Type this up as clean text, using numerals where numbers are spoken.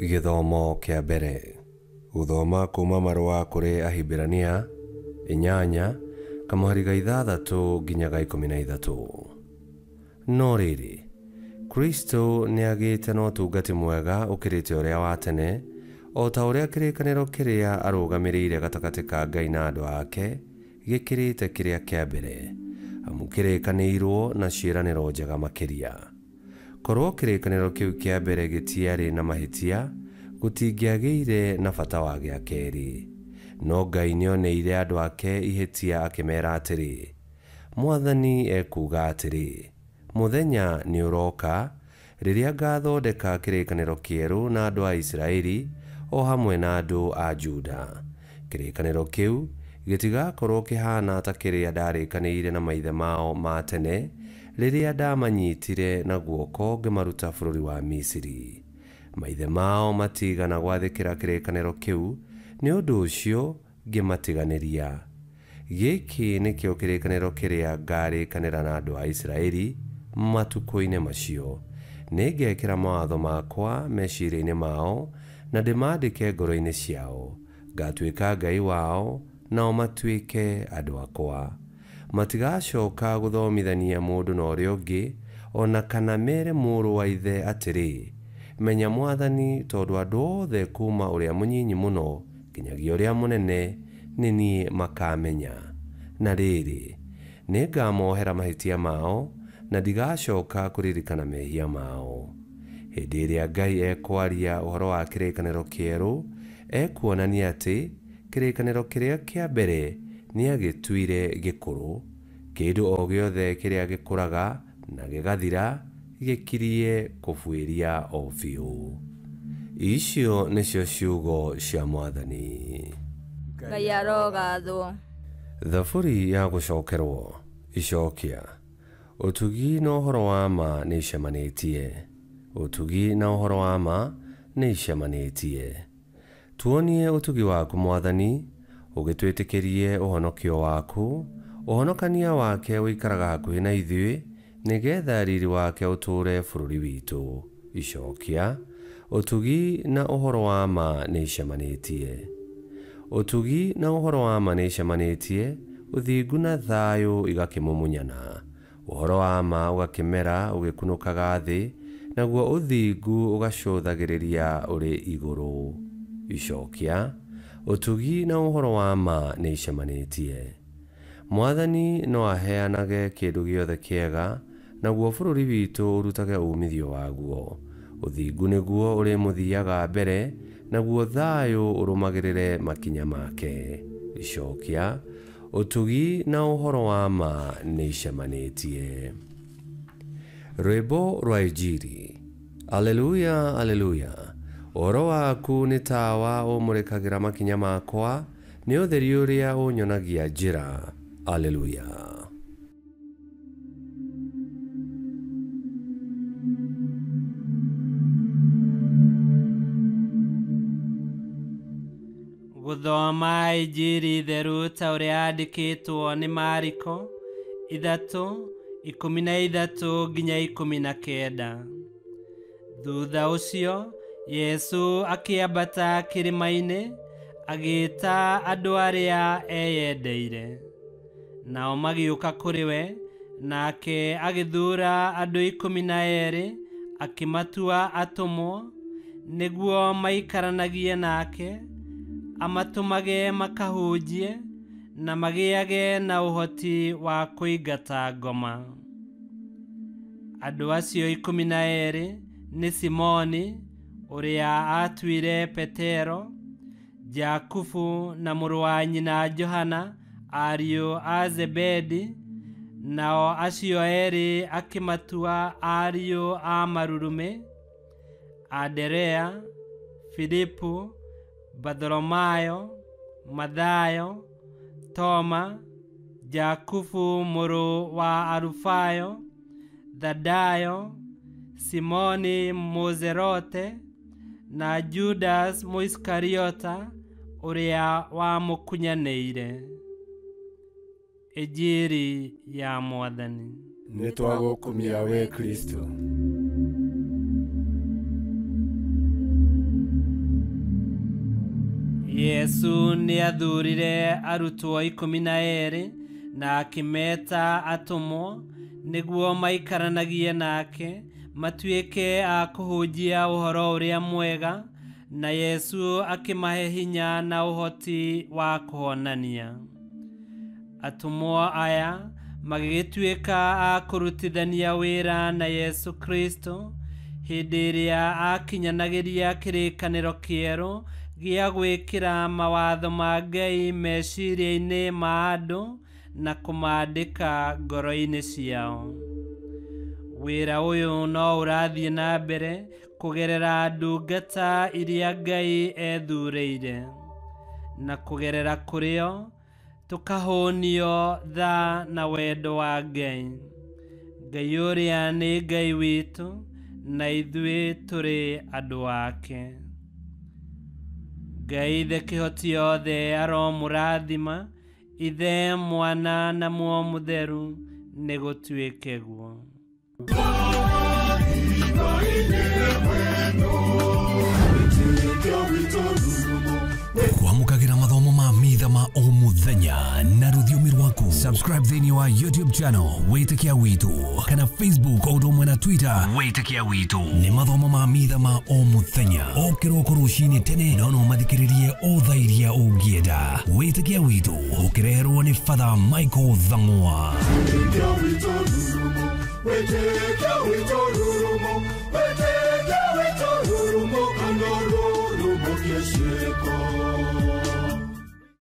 Gĩthomo kĩa mbere. Gũthoma kuma marũa kũrĩ Ahibirania 8 kamũhari ga 6 nginya ga 13. No rĩrĩ, Kristo nĩagĩte na ũtungati mwega ũkĩrĩte ũrĩa wa tene, o ta ũrĩa kĩrĩkanĩro kĩrĩa arũgamĩrĩire gatagatĩ ka Ngai na andũ ake gĩkĩrĩte kĩrĩa kĩa mbere, amu kĩrĩkanĩirwo na ciĩranĩro njega makĩria. Korwo kĩrĩkanĩro kĩu kĩa mbere gĩtiarĩ na mahĩtia, gũtingĩagĩire na bata wa gĩa kerĩ. No Ngai nĩoneire andũ ake ihĩtia akĩmeera atĩrĩ, Mwathani ekuuga atĩrĩ, mũthenya nĩũroka rĩrĩa ngathondeka kĩrĩkanĩro kĩerũ na andũ a Isiraeli o hamwe na andũ a Juda. Kĩrĩkanĩro kĩu gĩtigakorwo kĩhana ta kĩrĩa ndarĩkanĩire na maithe mao ma tene rĩrĩa ndamanyitire na guoko ngĩmaruta bũrũri wa Misiri. Maithe mao matigana gwathĩkĩra kĩrĩkanĩro kĩu, nĩ ũndũ ũcio ngĩmatiganĩria. Gĩkĩ nĩkĩo kĩrĩkanĩro kĩrĩa ngarĩkanĩra na andũ a Isiraeli matukũ-inĩ macio. Nĩngekĩra mawatho makwa meciria-inĩ mao na ndĩmandĩke ngoro-inĩ ciao. Ngatuĩka Ngai wao nao matuĩke andũ akwa. Matigacoka gũthomithania mũndũ na ũrĩa ũngĩ, o na kana mere mũrũ wa ithe atĩrĩ, menya Mwathani, tondũ andũ othe kuma ũrĩa mũnyinyi mũno nginyagia ũrĩa mũnene nĩ niĩ makamenya. Na rĩrĩ, nĩngamohera mahĩtia mao na ndigacoka kũririkana mehia mao. Hĩndĩ ĩrĩa Ngai ekwaria ũhoro wa kĩrĩkanĩro kĩerũ, ekuonania atĩ kĩrĩkanĩro kĩrĩa kĩa mbere nĩagĩtuire gĩkũrũ. Kĩndũ o gĩothe kĩrĩa gĩkũraga na gĩgathira gĩkirie kũbuĩria o biũ. Icio nĩcio ciugo cia Mwathani. Ngai arogathwo. Thaburi ya gũcokerwo. Icokia. Ũtugi na ũhoro wa ma nĩicemanĩtie. Ũtugi na ũhoro wa ma nĩicemanĩtie. Tuonie ũtugi waku Mwathani, ũgĩtwĩtĩkĩrie ũhonokio waku. Ũhonokania wake ũikaraga hakuhĩ na ithuĩ, nĩgetha riri wake ũtũũre bũrũri witũ. Icokia. Ũtugi na ũhoro wa ma nĩicemanĩtie. Ũtugi na ũhoro wa ma nĩicemanĩtie, ũthingu na thayũ igakĩmumunyana. Ũhoro wa ma ũgakĩmera ũgĩkunũkaga thĩ, naguo ũthingu ũgacũthagĩrĩria ũrĩ igũrũ. Icokia. Ũtugi na ũhoro wa ma nĩicemanĩtie. Mwathani no aheanage kĩndũ gĩothe kĩega, naguo bũrũri witũ ũrutage uumithio waguo. Ũthingu nĩguo ũrĩmũthiaga mbere, naguo thayũ ũrũmagĩrĩre makinya make. Icokia. Ũtugi na ũhoro wa ma nĩicemanĩtie. Rwĩmbo rwa Injiri. Alleluia, alleluia. Ũhoro waku nĩ tawa ũmũrĩkagĩra makinya makwa, nĩ ũtheri ũrĩa ũnyonagia njĩra. Alleluia. Gũthoma Injiri theru ta ũrĩa yandĩkĩtwo nĩ Mariko 3:13 nginya 19. Thutha ũcio Yesu akĩambata kĩrĩma-inĩ, agĩĩta andũ arĩa eyendeire. Nao magĩũka kũrĩ we, nake agĩthuura andũ 12, akĩmatua atũmwo, nĩguo maikaranagie nake, amatũmage makahunjie, na magĩage na ũhoti wa kũingata ngoma. Andũ acio 12 nĩ Simoni, ũrĩa aatuire Petero, Jakubu na mũrũ wa nyina Johana, ariũ a Zebedi, nao acio erĩ akĩmatua ariũ a marurumĩ, Anderea, Filipu, Bartholomayo, Mathayo, Toma, Jakubu mũrũ wa Alufayo, Thadayo, Simoni Mũzerote, na Judas Mũisikariota ũrĩa wamũkunyanĩire. Injiri ya Mwathani. Nĩtwagũkumia we Kristo. Yesu nĩathurire arutwo 12 na akĩmeta atũmwo nĩguo maikaranagie nake matuĩke a kũhunjia ũhoro ũrĩa mwega, na Yesu akĩmahe hinya na ũhoti wa kũhonania. Atũmwo aya magĩgĩtuĩka a kũrutithania wĩra na Yesu Kristo hĩndĩ ĩrĩa akinyanagĩria kĩrĩkanĩro kĩerũ gĩa gwĩkĩra mawatho ma Ngai meciria-inĩ ma andũ na kũmaandĩka ngoro-inĩ ciao. Wĩra ũyũ no ũrathiĩ na mbere kũgerera ndungata iria Ngai ethurĩire, na kũgerera kũrĩo tũkahũnio tha na wendo wa Ngai. Ngai ũrĩa nĩ Ngai witũ, na ithuĩ tũrĩ andũ ake. Ngai Ithe kĩhoti yothe aromũrathima, Ithe, Mwana na Muoyo Mũtheru, nĩ gũtuĩke guo. Kwamũkagĩra mathomo ma mitha ma o mũthenya na rũthiomi rwaku. Subscribe thĩinĩ wa YouTube channel Wĩtĩkia Witũ kana Facebook o ũndũ ũmwe na Twitter Wĩtĩkia Witũ. Nĩ mathomo ma mitha ma o mũthenya o kĩroko rũcinĩ tene, no no mathikĩrĩrie o thaa iria ũngĩenda. Wĩtĩkia Witũ ũkĩreherwo nĩ Father Michael Thang'wa. Wĩtĩkia witũ rurumo, wĩtĩkia witũ rurumo, kana rurumo kĩciko.